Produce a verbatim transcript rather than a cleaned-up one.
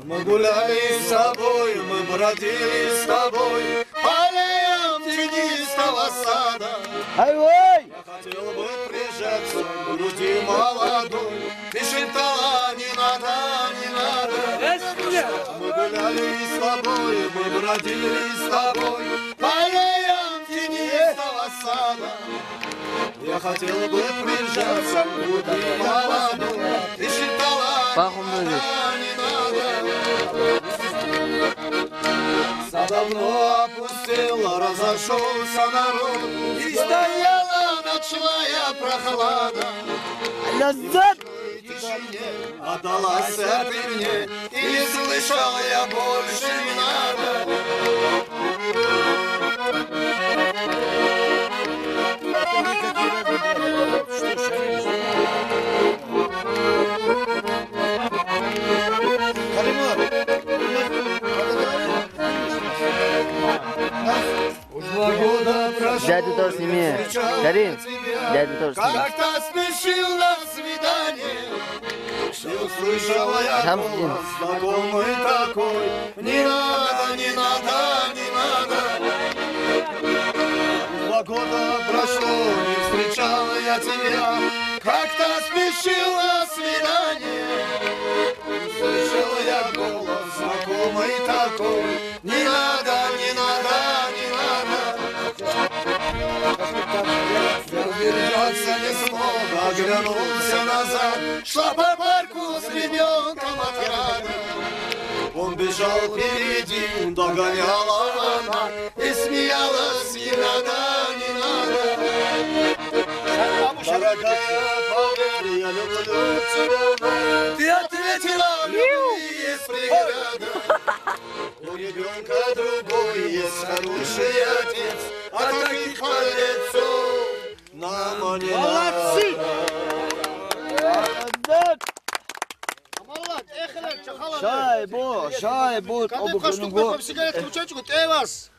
Мы гуляли с тобой, мы бродили с тобой по аллеям тенистого сада. Ай-вай! Хотел бы прижаться к груди молодой, ты шептала: «Не надо, не надо». Мы гуляли с тобой, мы бродили с тобой по аллеям тенистого сада. Я хотел бы прижаться к груди молодой, ты шептала: «Не надо, не надо». Сад давно опустел, разошёлся народ, и стояла ночная прохлада. Назад! В тишине отдалась ты мне, и не слышал я больше: «Не надо». Дядю тоже сними. Карим, дядю тоже сними. Как-то спешил на свидание, и услышал я голос знакомый такой: «Не надо, не надо, не надо». Два года прошло, не встречал я тебя, как-то спешил на свидание. Услышал я голос знакомый такой: «Не надо, не надо, не надо». Я удержаться не смог, оглянулся назад, шла по парку с ребёнком от крана. Он бежал впереди, догоняла она и смеялась: «Не надо, не надо». «Дорогая, поверь, я люблю тебя». Ты ответила: «В любви есть преграда». У ребёнка другой есть хороший отец, а таких подлецов нам не надо. Молодцы! Молодец! Шайбо, шайбо, кадык кашнук бехъаб сигарет кучачку тевас.